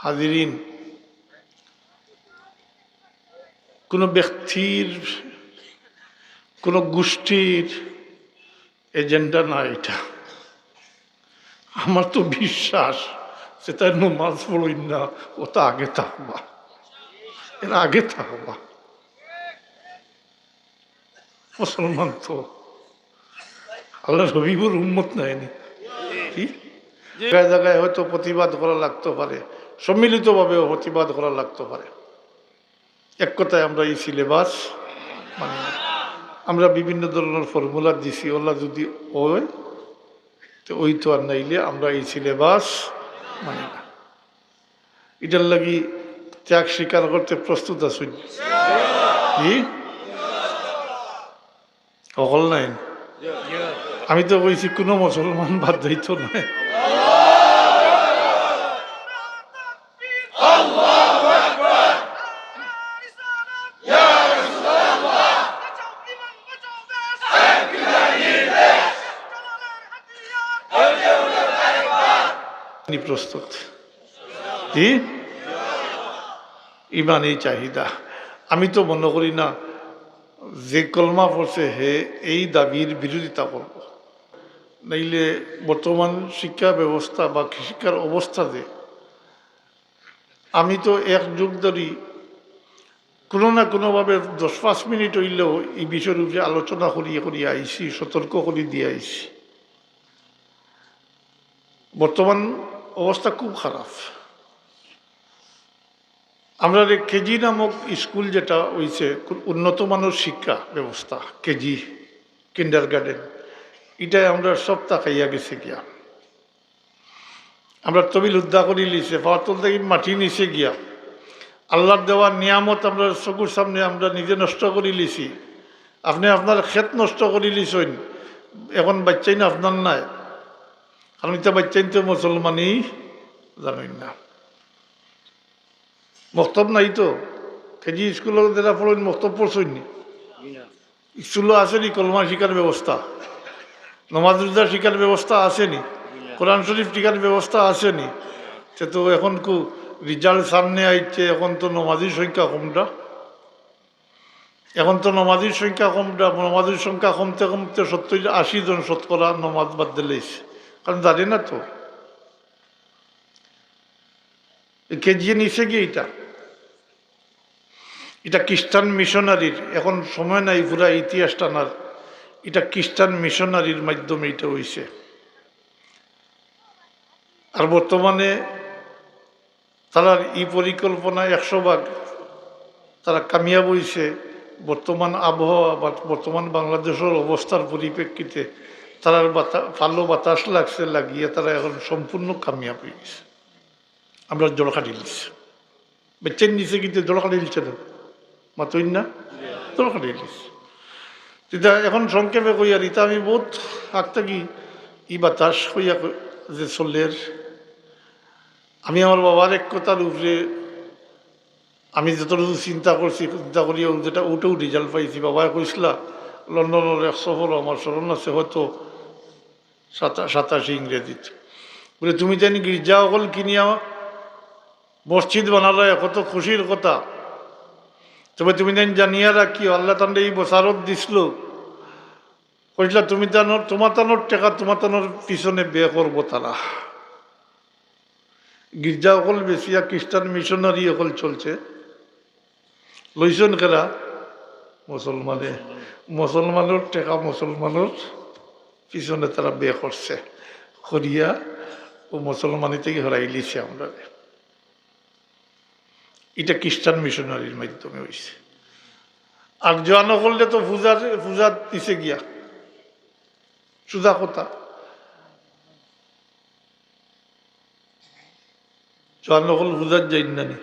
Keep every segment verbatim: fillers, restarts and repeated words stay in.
হাজিরিন, কোনো ব্যক্তির, কোনো গোষ্ঠীর এজেন্ডা না এটা। আমার তো বিশ্বাস, যেতায় নমাজ পড়ইন না, অতা আগে থাকবা, এর আগে থাকবা। মুসলমান তো আল্লাহর হাবিবর উম্মত নায়নি। কি? জায়গায় জায়গায় হয়তো প্রতিবাদ করা লাগতে পারে, সম্মিলিতভাবেও প্রতিবাদ করা লাগতে পারে। এক কথায়, আমরা এই সিলেবাস মানি না। আমরা বিভিন্ন ধরনের ফর্মুলা দিছি, ওলা যদি হয়, তো ওই তো, আর নাইলে আমরা এই সিলেবাস মানি না। এটার লাগি ত্যাগ স্বীকার করতে প্রস্তুত আছইন? জি? হকল নাইন? আমি তো কইছি, কোনো মুসলমান বাদ যাইতো নায়। প্রস্তুত? জি? ইমানি চাহিদা। আমি তো মনে করি না যে কলমা পড়ছে হে এই দাবির বিরোধিতা করব। নাইলে বর্তমান শিক্ষা ব্যবস্থা বা শিক্ষার অবস্থা যে, আমি তো এক যুগ ধরি কোনো না কোনোভাবে দশ পাঁচ মিনিট হইলেও এই বিষয়ের উপরে আলোচনা করিয়া করিয়া আইছি, সতর্ক করি দিয়া আইছি। বর্তমান অবস্থা খুব খারাপ। আমরা যে কেজি নামক স্কুল যেটা হইছে, খুব উন্নত মানের শিক্ষা ব্যবস্থা, কেজি, কিন্ডারগার্টেন, এটায় আমরা সব তাকাইয়া গেছে গিয়া। আমরা তবিল হুদ্দা করি লিছে, ফাওয়াতল থাকি মাটি নিচে গিয়া। আল্লাহর দেওয়া নিয়ামত আমরা চকুর সামনে আমরা নিজে নষ্ট করি লিছি। আপনে আপনার খেত নষ্ট করি লিছইন, এখন বাইচ্চাইন আপনার নায়, কারণ ইতা বাইচ্চাইন তো মুসলমানি জানইন না। মক্তব নাই তো। কেজি স্কুলো যেরা পড়ইন, মক্তব পড়ছইন নি? স্কুলো আছে নি কলমা শিখার ব্যবস্থা? নমাজ রোজা শিখার ব্যবস্থা আছে নি? কোরআন শরীফ শিখার ব্যবস্থা আছে নি? তে তো এখন কু রেজাল্ট সামনে আইছে, এখন তো নমাজির সংখ্যা কমটা। এখন তো নমাজির সংখ্যা কমটা, নমাজির সংখ্যা কমতে কমতে সত্তর আশি জন শতকরা নমাজ বাদ দিলাইছে, কারণ জানে না তো। কেজিয়ে নিছে গিয়া ইটা, ইটা খ্রিস্টান মিশনারির, এখন সময় নাই পুরা ইতিহাস টানার, ইটা খ্রিস্টান মিশনারির মাধ্যমে ইটা হইছে। আর বর্তমানে তারার ই পরিকল্পনা একশো ভাগ তারা কামিয়াব হইছে। বর্তমান আবহাওয়া বা বর্তমান বাংলাদেশের অবস্থার পরিপ্রেক্ষিতে তারার বাতা-, ভালো বাতাস লাগছে, লাগিয়া তারা এখন সম্পূর্ণ কামিয়াব হয়ে গেছে। আমরা জড় খাটিলিছি। বেচেন নিচে কিন্তু জড় খাটিলিছে না, মাতইন না, জড় খাটিলিছে। ইটা এখন সংক্ষেপে কইয়ার, ইটা আমি বহুত আগ থাকি ই বাতাস কইয়া ক-, যে চলের। আমি আমার বাবার এক কথার উপরে আমি যতটুকু চিন্তা করছি, চিন্তা করিয়া যেটা উঠেও রেজাল্ট পাইছি, বাবায় কইছিলা, লন্ডনের এক সফর আমার স্মরণ আছে, হয়তো সাতা-, সাতাশি ইংরেজিত। বলে, "তুমি জানি গির্জা অকল কিনিয়া মসজিদ বানালায়, কত খুশির কথা। তবে তুমি জানি জানিয়া রাখিও, আল্লাহ তানরে এই বসারত দিছিল।" কইছিলা, "তুমি তানোর, তোমার তানোর টেকা, তোমার তানোর পিছনে ব্যয় করবো তারা।" গির্জা অকল বেচিয়া খ্রিস্টান মিশনারি অকল চলছে। লইছন কেরা? মুসলমানে। মুসলমানর টেকা মুসলমানর পিছনে তারা ব্যয় করছে, করিয়া ও মুসলমানি থাকি হরাইলিছে আমরারে। ইটা খ্রিস্টান মিশনারির মাধ্যমে হইছে। আর জোয়ান অকলরে তো পূজার, পূজা দিছে গিয়া, সুজা কথা। জোয়ান অকল পূজাত যাইন না নি?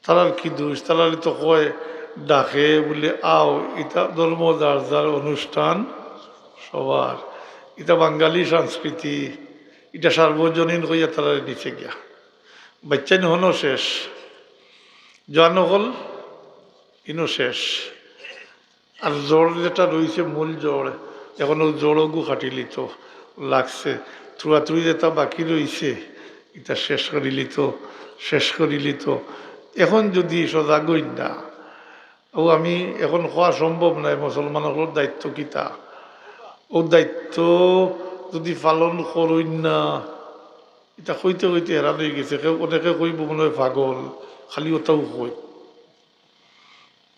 তারার কি দোষ? তারারে তো কয়, ডাকে বলে, "আও।" ইটা ধর্ম যার যার অনুষ্ঠান সবার। ইটা বাঙালি সংস্কৃতি, ইটা সার্বজনীন কইয়া তারারে নিছে গিয়া। বাচ্চাইন হনো শেষ, জোয়ান অকল ইনো শেষ। আর জড় যেটা রইছে, মূল জড়, এখন ও জড়গু কাটিলিত লাগছে। থুড়াথুড়ি যেটা বাকি রইছে, ইতা শেষ করিলি তো, শেষ করিলি তো। এখন যদি সজাগ অইন না, ও আমি এখন কওয়া সম্ভব নায়, মুসলমান অকলর দায়িত্ব কিতা? ও দায়িত্ব যদি পালন করইন না, ইতা কইতে কইতে হেরান অইগেছে। কেউ, অনেকে কইবো মনে অয় পাগল, খালি ওটাও কই।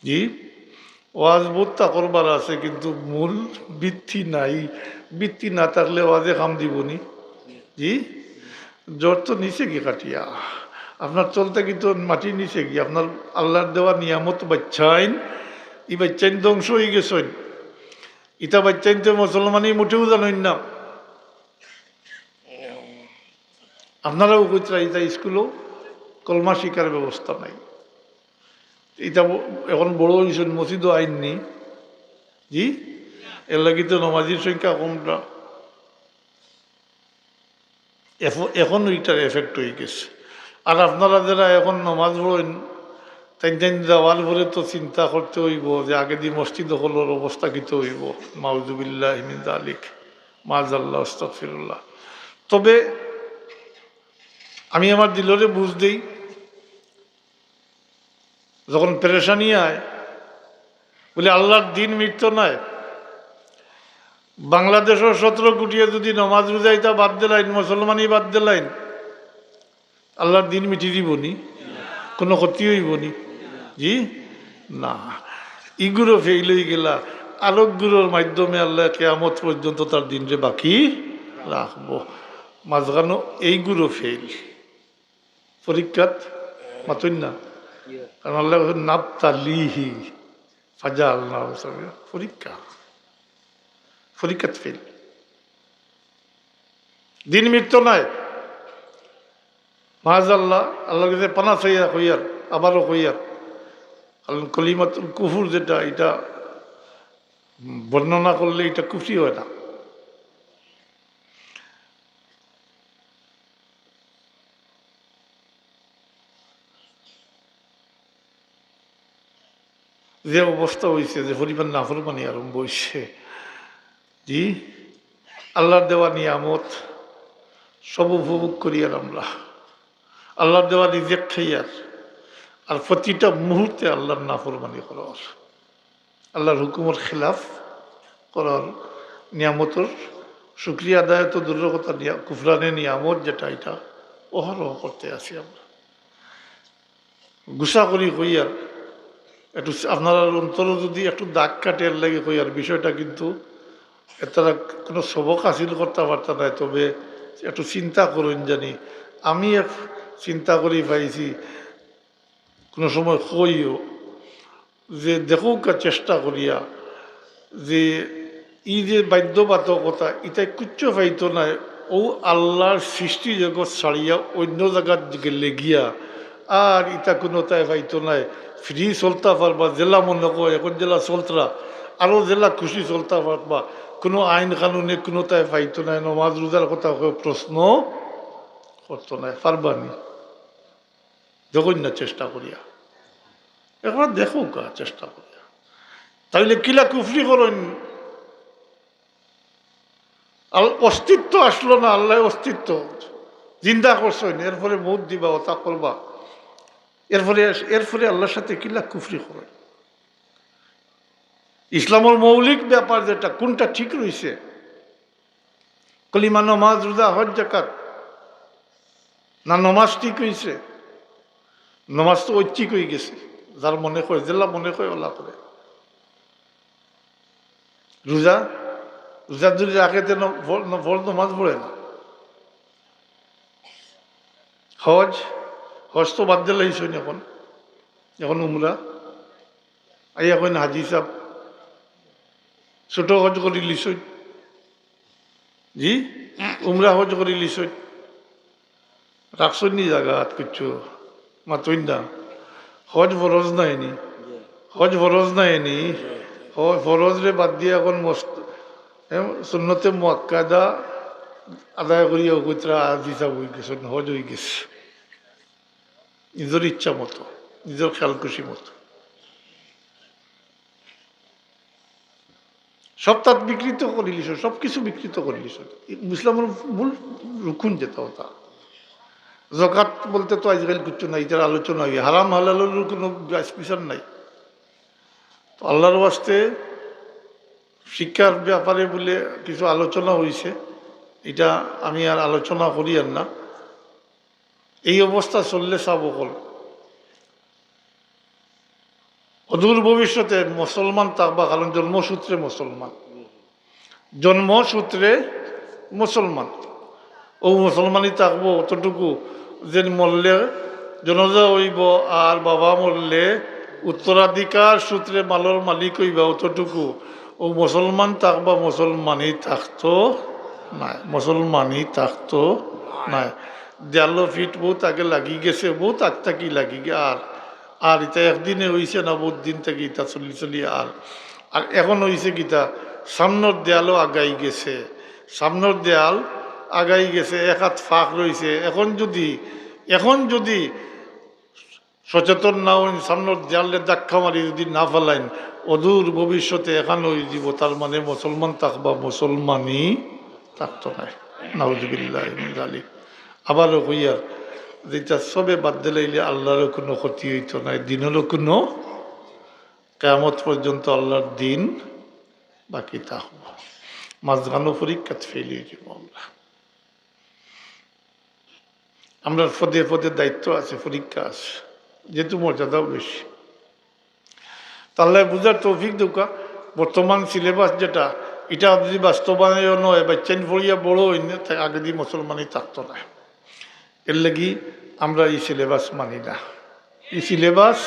জি, ওয়াজ বহুততা করবার আছে, কিন্তু মূল ভিত্তি নাই। ভিত্তি না থাকলে ওয়াজে কাম দিবো নি? জি, জড় তো নিছে গি কাটিয়া, আপনার তল থাকি তো মাটি নিছে গি। আপনার আল্লার দেওয়া নিয়ামত বাইচ্চাইন, ই বাইচ্চাইন ধ্বংস অইগেছইন। ইতা বাইচ্চাইন তো মুসলমানি মুটেও জানইন না। আপনারাও কইতরা ইতা স্কুলো কলমা শিক্ষার ব্যবস্থা নাই। ইতা ব-, এখন বড় অইছইন, মসজিদও আইননি। জি, এর লাগি তো নমাজির সংখ্যা কমটা। এফ-, এখন ইটার effect অইগেছে। আর আপনারা যেরা এখন নমাজ পড়ইন, তাইন তাইন যাওয়ার পরে তো চিন্তা করতে অইবো যে আগেদি মসজিদ অকলর অবস্থা কিতা অইবো। নাউজুবিল্লাহি মিন যালিক। মাআজাল্লাহ, আস্তাগফিরুল্লাহ। তবে আমি আমার দিলরে বুঝ দেই, যখন পেরেশানি আয়, বলে, "আল্লার দিন মিটতো নায়।" বাংলাদেশর সতেরো কোটিয়ে যদি নমাজ রোজা ইতা বাদ দিলাইন, মুসলমানি বাদ দিলাইন, আল্লার দিন মিটি দিবো নি? কুনু ক্ষতি অইবো নি? জি না, ইগুরো fail অইগেলা। আরোগুরর মাধ্যমে আল্লায় কিয়ামত পর্যন্ত তার দিনরে বাকি রাখবো। মাঝখানো এইগুরো fail। পরীক্ষাত মাতইন না। কারণ আল্লায় কইছইন, "নাবতালিহি ফাজাআলনাহু সামিআ।" পরীক্ষা, পরীক্ষাত fail। দিন মিটতো নায়। মাআজাল্লাহ, আল্লার গেছে পানা চাইয়া কইয়ার, আবারও কইয়ার। কারণ কলিমাতুল কুফুর যেটা, ইটা বর্ণনা করলে ইটা কুফরি অয় না। যে অবস্থা অইছে, যে পরিমাণ নাফরমানি আরম্ভ অইছে, জি, আল্লার দেওয়া নিয়ামত সব উপভোগ করিয়ার আমরা, আল্লার দেওয়া রিজিক খাইয়ার, আর প্রতিটা মুহূর্তে আল্লার নাফরমানি করার, আল্লার হুকুমর খেলাফ করার, নিয়ামতর শুকরিয়া আদায় তো দূরর কথা, নিয়া-, কুফরানে নিয়ামত যেটা, ইটা অহরহ করতে আছি আমরা। গুসা করি কইয়ার, একটু আপনারার অন্তরো যদি একটু দাগ কাটে, এর লাগি কইয়ার, বিষয়টা কিন্তু এতারা কুনু সবক হাসিল করতা পারতা নায়, তবে একটু চিন্তা করইন জানি। আমি এক চিন্তা করি পাইছি, কুনু সময় কইও যে দেখউক্কা চেষ্টা করিয়া যে ই যে বাধ্যবাধকতা, ইতায় কুচ্ছু পাইতো নায়। অউ আল্লার সৃষ্টি জগৎ ছাড়িয়া অইন্য জাগাত গেলে গিয়া আর ইতা কুনুতায় পাইতো নায়। Free চলতা পারবা, যেলা মনে কয়, এখন যেলা চলতরা, আরো যেলা খুশি চলতা পারবা। কুনু আইন কানুনে কুনুতায় পাইতো নায়। নমাজ রোজার কথা কেউ প্রশ্ন করতো নায়, পারবা নি? দেখইন না চেষ্টা করিয়া, একবার দেখউক্কা চেষ্টা করিয়া। তাইলে কিলা কুফরি করইন? আল-, অস্তিত্ব আসলো না, আল্লায় অস্তিত্ব জিন্দা করছইন, এরপরে মউত দিবা, ওতা করবা, এরপরে, এরপরে আল্লার সাথে কিলা কুফরি করইন? ইসলামর মৌলিক ব্যাপার যেটা, কুনটা ঠিক রইছে? কলিমা, নমাজ, রোজা, হজ, যাকাত, না নমাজ ঠিক অইছে? নমাজ তো ঐচ্ছিক অইগেছে, যার মনে কয়, যেলা মনে কয়, ওলা করে। রোজা, রোজা যদি রাখে, তে ন-, ফর-, ন-, ফরজ নমাজ পড়ে না। হজ, হজ তো বাদ দিলাইছইন এখন, এখন উমরা। আইয়া কইন, "হাজি সাব, ছোট হজ করিলিছইন।" জি, উমরা হজ করিলিছইন। রাখছইন নি জাগাত কিচ্ছু? মাতইন না। হজ ফরজ নায় নি? হজ ফরজ নায় নি? হ-, ফরজরে বাদ দিয়া এখন মস্ত-, এ, সুন্নতে মুআক্কাদা আদায় করিয়া কইতরা, হাজি সাব অইগেছইন, হজ অইগেছে। নিজর ইচ্ছা মতো, নিজর খেয়াল খুশি মতো। সব তাত বিকৃত করিলিছইন, সব কিছু বিকৃত করিলিছইন। ইসলামর মূল রুকুন যেটা, ওটা। জকাত বলতে তো আজকাল কিচ্ছু নাই, ইটার আলোচনা অয়, হারাম হালালর কোনো বাছ বিচার নাই। তো আল্লাহর ওয়াস্তে শিক্ষার ব্যাপারে বলে কিছু আলোচনা অইছে, ইটা আমি আর আলোচনা করিয়ার না। এই অবস্থা চললে সাব অকল অদূর ভবিষ্যতে মুসলমান থাকবা, কারণ জন্মসূত্রে মুসলমান, জন্মসূত্রে মুসলমান। অউ মুসলমানই থাকবো অতটুকু, যেন মরলে জানাজা অইবো, আর বাবা মরলে উত্তরাধিকার সূত্রে মালর মালিক অইবা অতটুকু। অউ মুসলমান থাকবা, মুসলমানই থাকতো নায়, মুসলমানই থাকতো নায়। দেয়ালো ফিট বউত আগে লাগি গেছে, বউত আগ থাকি লাগি গে-, আর, আর ইটা একদিনে অইছে না, বউত দিন থাকি ইটা চলি চলি আর, আর এখন অইছে কিতা, সামনর দেয়ালও আগাই গেছে, সামনর দেয়াল আগাই গেছে, এক আত ফাঁক রইছে। এখন যদি, এখন যদি সচেতন না অইন, সামনর দেয়ালে ধাক্কা মারি যদি না ফালাইন, অদূর ভবিষ্যতে এখান অইযিবো, তার মানে মুসলমান থাকবা, মুসলমানই থাকতো নায়। নাউজুবিল্লাহি মিন যালিক। আবারও কইয়ার, যেটা সবে বাদ দিলাইলে আল্লাহরও কোনো ক্ষতি অইতো নায়, দিনরও কোনো, কিয়ামত পর্যন্ত আল্লাহর দিন বাকি থাকবো। মাঝখানো পরীক্ষাত ফেল অইযিবো আমরা। আমরার পদে পদে দায়িত্ব আছে, পরীক্ষা আছে, যেহেতু মর্যাদাও বেশি। তে আল্লায় বুঝার তৌফিক দেউক্কা। বর্তমান সিলেবাস যেটা, ইটা যদি বাস্তবায়ন অয়, বাচ্চাইন পড়িয়া বড় অইন, তে আগেদি মুসলমানই থাকতো নায়। এরলাগি আমরা ই সিলেবাস মানি না, ই সিলেবাস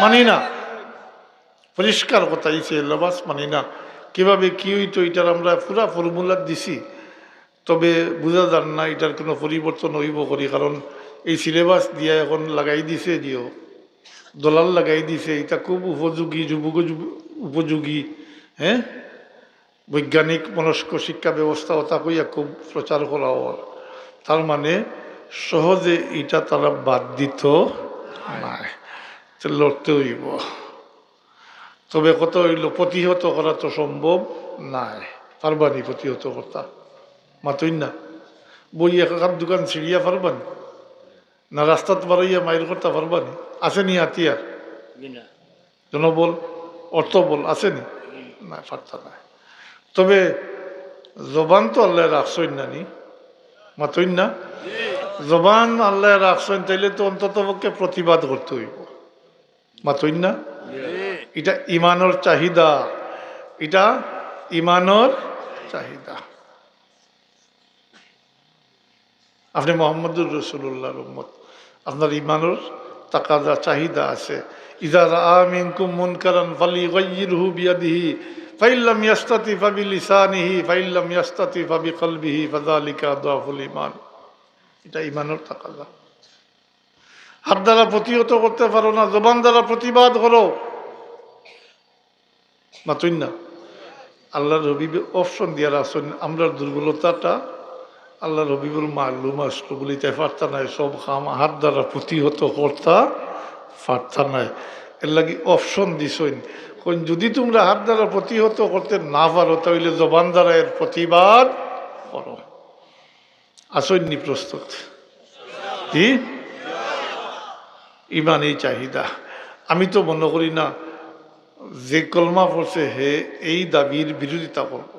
মানি না। পরিষ্কার কথা, ই সিলেবাস মানি না। কিভাবে কি অইতো, ইটার আমরা পুরা ফর্মুলা দিছি, তবে বুঝা যার না ইটার কোনো পরিবর্তন অইবো করি, কারণ এই সিলেবাস দিয়া এখন লাগাই দিছে, জিও, দলাল লাগাই দিছে, ইটা খুব উপযোগী, যুবক যুব-, উপযোগী, হ্যাঁ, বৈজ্ঞানিক মনস্ক শিক্ষা ব্যবস্থা অতা কইয়া খুব প্রচার করা অর। তার মানে সহজে ইটা তারা বাদ দিতো নায়, তে লড়তে অইবো। তবে কথা অইলো, প্রতিহত করা তো সম্ভব নায়। পারবানি প্রতিহত করতা? মাতইন না। বই এক আধ দুখান ছিড়িয়া পারবানি? না রাস্তাত বারইয়া মাইর করতা পারবানি? আছে নি হাতিয়ার? জি না। জনবল, অর্থবল আছে নি? হুম। না, পারতা নায়। তবে জবান তো আল্লায় রাখছইন না নি? মাতইন না? জবান আল্লায় রাখছইন, তাইলে তো অন্তত পক্ষে প্রতিবাদ করতে অইবো। মাতইন না? ইটা ইমানর চাহিদা, ইটা ইমানর চাহিদা। আপনি মোহাম্মদুর রাসূলুল্লাহর উম্মত, আপনার ইমানর তাকাদা, চাহিদা আছে। ইযা রাআ মিনকুম মুনকারান ফালইয়ুগাইয়িরহু বিয়াদিহি, ফাইল্লাম ইয়াস্তাতি ফাবিলিসানিহি, ফাইল্লাম ইয়াস্তাতি ফাবিকলবিহি, ফাযালিকা আদআফুল ঈমান। ইটা ইমানর তাকাদা। হাত দ্বারা প্রতিহত করতে পারো না, জবান দ্বারা প্রতিবাদ করো। মাতইন না। আল্লাহর হাবিবে অপশন দিয়া রাখছইন, আমরার দুর্বলতাটা আল্লাহর হাবিবর মালুম আসলো বলে তাই পারতা নায়, সব কাম হাত দ্বারা প্রতিহত করতা পারতা নায়। এরলাগি অপশন দিছইন, কইন, যদি তুমরা হাত দ্বারা প্রতিহত করতে না পারো, তাইলে জবান দ্বারা এর প্রতিবাদ করো। আছইন নি প্রস্তুত? জি, ইমানি চাহিদা। আমি তো মনে করি না যে কলমা পড়ছে হে এই দাবির বিরোধিতা করবো,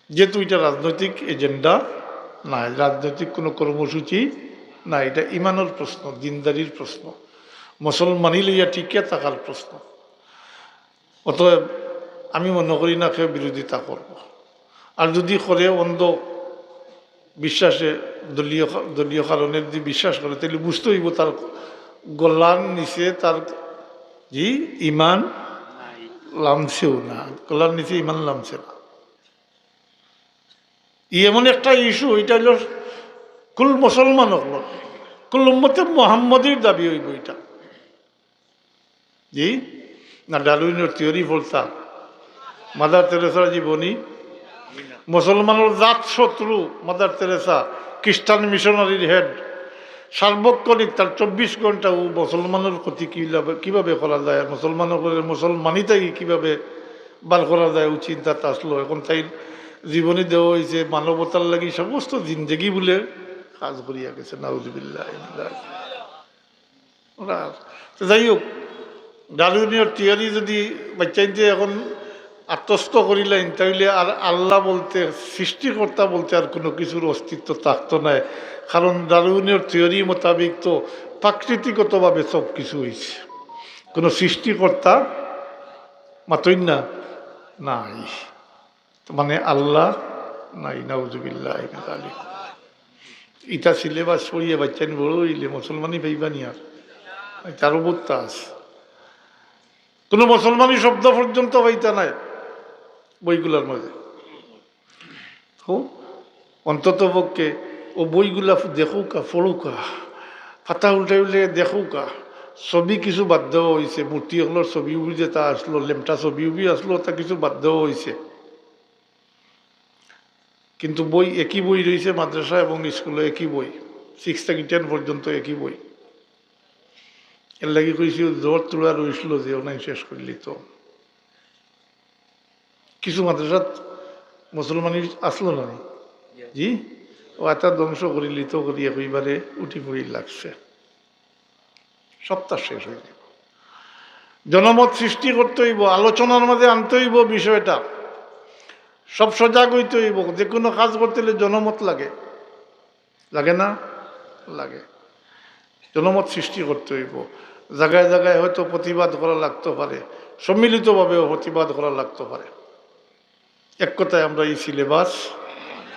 যেহেতু ইটা রাজনৈতিক এজেন্ডা নায়, রাজনৈতিক কোনো কর্মসূচি নায়। ইটা ইমানর প্রশ্ন, দিনদারির প্রশ্ন, মুসলমানি লইয়া টিকিয়া থাকার প্রশ্ন। অতএব আমি মনে করি না কেউ বিরোধিতা করবো। আর যদি করে অন্ধ বিশ্বাসে, দলীয় কা-, দলীয় কারণে যদি বিশ্বাস করে, তাইলে বুঝতে অইবো তার গলার নিচে তার, জি, ইমান লামছেও না, গলার নিচে ইমান লামছে না। ই এমন একটা ইস্যু, ইটা অইলো কুল মুসলমান অকলর, কুল উম্মতে মুহাম্মদীর দাবি অইবো ইটা। জি না, ডারউইনর থিওরি ফলতা, মাদার তেরেসার জীবনী, মুসলমানর জাত শত্রু মাদার তেরেসা, খ্রিস্টান মিশনারির হেড, সার্বক্ষণিক তার চব্বিশ ঘন্টা ও মুসলমানর ক্ষতি কিভাবে, কিভাবে করা যায়, আর মুসলমানর করে মুসলমানিতাকে কিভাবে বার করা যায়, ও চিন্তাত আসলো। এখন তাইর জীবনী দেওয়া অইছে মানবতার লাগি, সমস্ত জিন্দেগি বুলে কাজ করিয়া গেছে, নাউজুবিল্লাহ। ওরা, তো যাই হোক, ডারউইনের থিওরি যদি বাচ্চাইন্তে এখন আত্মস্থ করিলাইন, তাইলে আর আল্লাহ বলতে, সৃষ্টিকর্তা বলতে আর কোনো কিছুর অস্তিত্ব থাকতো নায়। কারণ ডারউইনের থিওরি মোতাবেক তো প্রাকৃতিকগতভাবে সব কিছু হইছে, কোনো সৃষ্টিকর্তা মাতইন না, নাই। মানে আল্লাহ নাই, নাউজুবিল্লাহ মিন যালিক। ইটা সিলেবাস পড়িয়া বাচ্চাইন বড় হইলে মুসলমানি পাইবা নি আর? ইটা আরো বহুত আছে। কোনো মুসলমানি শব্দ পর্যন্ত পাইতা নাই বইগুলার মাঝে। তো অন্তত পক্ষে ও বইগুলা দেখুকা, পড়ুকা, পাতা উল্টাই উল্টাই দেখুকা। ছবি কিছু বাদ দেওয়া হইছে, মূর্তি অকলর ছবি উবি যেটা আসলো, লেমটা ছবি উবি আসলো, ওটা কিছু বাদ দেওয়া হইছে। কিন্তু বই, একই বই রইছে মাদ্রাসা এবং স্কুলো একই বই, সিক্স থাকি টেন পর্যন্ত একই বই। এর লাগি কইছি, ও জোর তুলা রইছিল যে ওনাই শেষ করিলি তো। কিছু মাদ্রাসাত মুসলমানি আসলো না নি? জি, ও এটা ধ্বংস করিলি তো করিয়া কইবারে উঠি পড়ি লাগছে। সবটা শেষ হয়ে যাবে। জনমত সৃষ্টি করতে হইব, আলোচনার মাঝে আনতে হইব বিষয়টা, সব সজাগ হইতে হইব। যে কোনো কাজ করতে হলে জনমত লাগে, লাগে না? লাগে। জনমত সৃষ্টি করতে হইব। জায়গায় জায়গায় হয়তো প্রতিবাদ করা লাগতে পারে, সম্মিলিতভাবেও প্রতিবাদ করা লাগতে পারে। এক কথায় আমরা এই সিলেবাস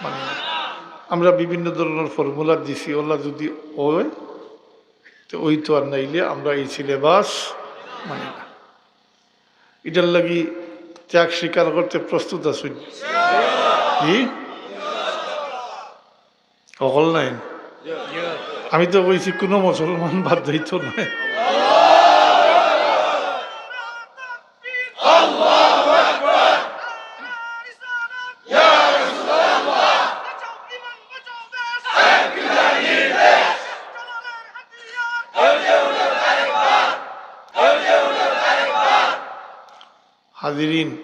মানি না। আমরা বিভিন্ন ধরনের ফর্মুলা দিছি, ওলা যদি হয় তো ওই তো, আর নাইলে আমরা এই সিলেবাস মানি না। এটার লাগি ত্যাগ স্বীকার করতে প্রস্তুত আছইন? জি, হকল নাই। আমি তো কইছি কোনো মুসলমান বাদ যাইতো না। হাজিরিন,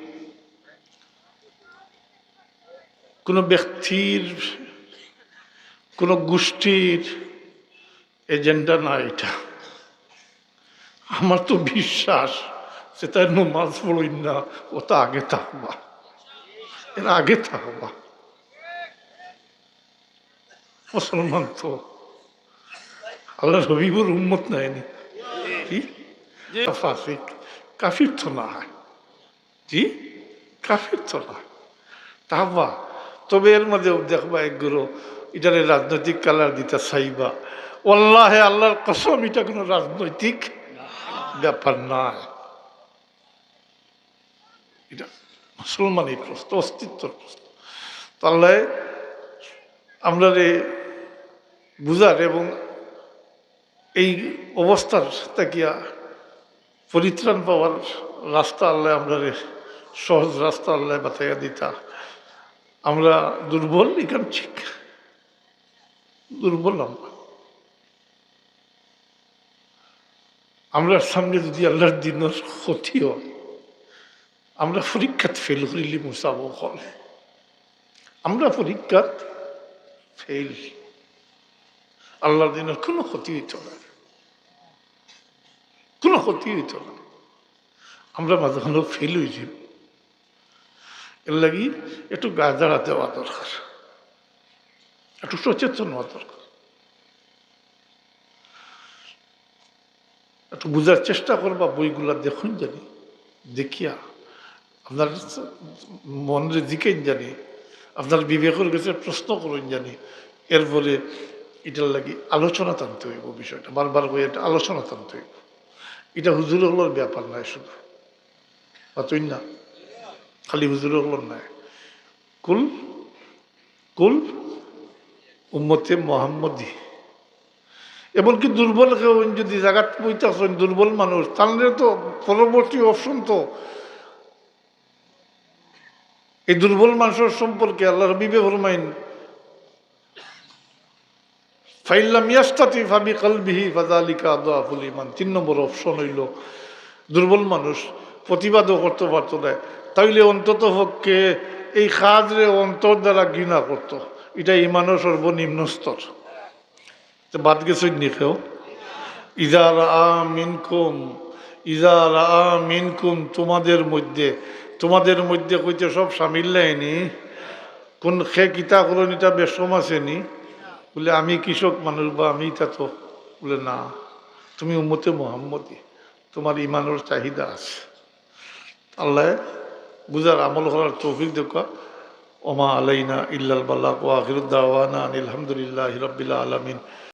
কোনো ব্যক্তির, কোনো গোষ্ঠীর এজেন্ডা না এটা। আমার তো বিশ্বাস, যেটা নমাজ পড়ইন না, ওটা আগে থাকবা, এর আগে থাকবা। মুসলমান তো আল্লাহর হাবিবর উম্মত নায় নি? কি? ফাসিক, কাফির তো না হয়। জি, কাফির তো না। তাহবা, তবে এর মধ্যে দেখবা এক গুরু, এটারে রাজনৈতিক কালার দিতে চাইবা। ওয়াল্লাহে, আল্লাহর কসম, এটা কোনো রাজনৈতিক ব্যাপার নয়। এটা মুসলমানের প্রশ্ন, অস্তিত্বর প্রশ্ন। তাহলে আমরারে বুঝার এবং এই অবস্থার থাকিয়া পরিত্রাণ পাওয়ার রাস্তা আল্লাহ আমরারে, সহজ রাস্তা আল্লাহ বাতাইয়া দিতা। আমরা দুর্বল, এখান ঠিক দুর্বল আমরা। আমরার সামনে যদি আল্লাহর দিনের ক্ষতি হয়, আমরা পরীক্ষাত ফেল করিলি মুসাব হল, আমরা পরীক্ষাত ফেল, আল্লাহর দিনের কোনো ক্ষতি হইত না, কোনো ক্ষতি হইত না। আমরা মাঝে মাঝে ফেল হয়ে যাই। এর লাগি একটু গায়ে দাঁড়া দেওয়া দরকার, একটু সচেতন হওয়া দরকার। একটু বুঝার চেষ্টা করবা, বইগুলা দেখইন জানি, দেখিয়া আপনার মনরে জিকাইন জানি, আপনার বিবেকের কাছে প্রশ্ন করইন জানি। এরপরে এটার লাগি আলোচনা টানতে হইব, বিষয়টা বারবার করে এটা আলোচনা টানতে হইব। এটা হুজুর হকলর ব্যাপার নয় শুধু, অতই না, খালি হুজুর হকলর নয়। কুল, কুল উম্মতে মোহাম্মদী। এমনকি দুর্বল কেউ যদি জাগাত বইতা আছেন, দুর্বল মানুষ, তাহলে তো পরবর্তী অপশন তো এই দুর্বল মানুষের সম্পর্কে আল্লাহর হাবিবে ফরমাইন, "ফাইল্লাম ইয়াস্তাতি ফাবি কলবিহি ফাযালিকা আদআফুল ঈমান।" তিন নম্বর অপশন হইল, দুর্বল মানুষ প্রতিবাদও করতে পারতো না, তাইলে অন্তত পক্ষে এই কাজরে অন্তর দ্বারা ঘৃণা করতো। এটা ইমানের সর্বনিম্ন স্তর। তো বাদ গেছইন নি কেউ? ইজা রাআ মিনকুম, ইজা রাআ মিনকুম, তোমাদের মধ্যে, তোমাদের মধ্যে কইতে সব শামিল নাইনি? কোন খে কিতা করইন, ইটা বেশকম আছেনি? বলে, "আমি কৃষক মানুষ বা আমি ইটা তো।" বলে, "না, তুমি উম্মতে মোহাম্মদী, তোমার ইমানর চাহিদা আছে।" আল্লাহ বুঝার আমল করার তৌফিক দেউক্কা। ওমা আলাইনা ইল্লাল বালাগ, ওয়া আখিরু দাওয়ানা আনিল হামদুলিল্লাহি রাব্বিল আলামিন।